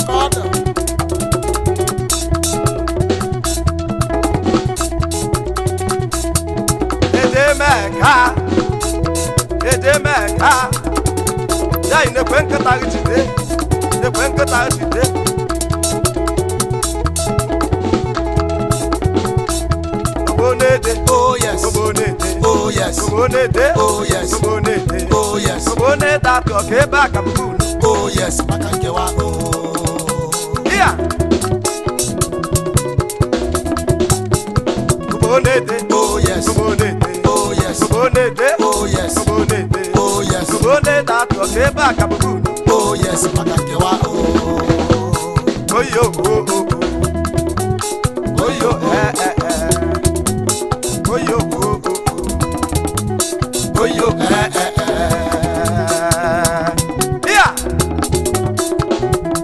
ka ọ dị. Edemeka, Edemeka, ya ị na-ekwe nkịta gị jide, na-ekwe nkịta gị jide. Ogbo na-ede, Oh yes. ogbo na-ede, Oh yes. ogbo na-ede, Oh yes. ogbo na-ede, Oh yes. ogbo na-ede atụ ọka ebe a ka m bụ unu. Oh yes. Maka nkewa. Oh. Iya! Ogbo na-ede, Oh yes. ogbo na-ede, Oh yes. ogbo na-ede, Oh yes. ogbo na-ede, Oh yes. ogbo na-ede atụ ọka ebe a ka m bụ unu. Oh yes. Maka nkewa. Oh. Oyo, oh, oh.